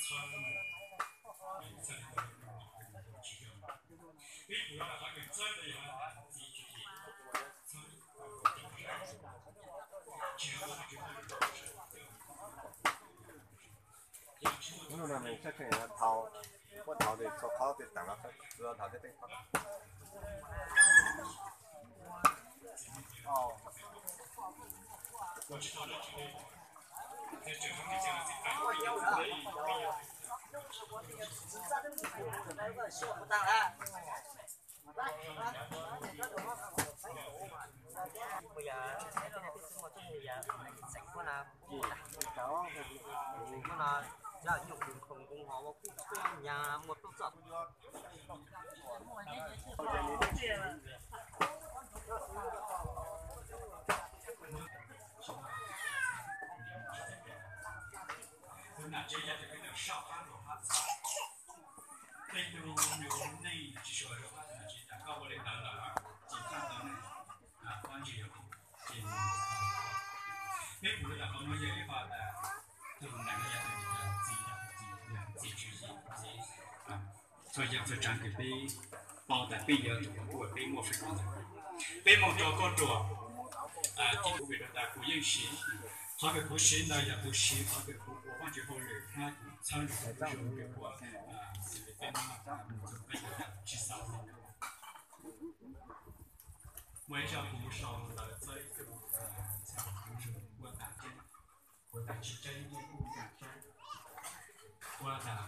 Hnub no nws tshaj tseem thaum, muab thaum tes txhua qhov tes teem los txhua thaum tej teeb qhov. Tej tug yus neej tsis suav rau qab tug nam tsev tas koj ua li ntawd lawm, ces koj ntawd ne, koj ntsis yog ces peb pum rau tom qhov no yog ib qho tas tug nam no yog tug txiv, txiv tswv yim, txiv txhua yam txhua tsav kws peb paub tas peb yog tus uas peb muaj feem ntawd. Peb moog rua koj ruam, ces kuv vim rau tas kuv yeej siv, qhov kws kuv siv ntawd yog kuv siv qhov kws kuv ua Vaajtswv hauj lwm hab kuv txhawb nrug kuv zoo kws ua, xws li peb muab mus txug peb tug tsis xav ua. Muaj ib zaug kuv sau ntawv txog ib tug ua tas tseeb, ua tas tsis tseeb, ua tas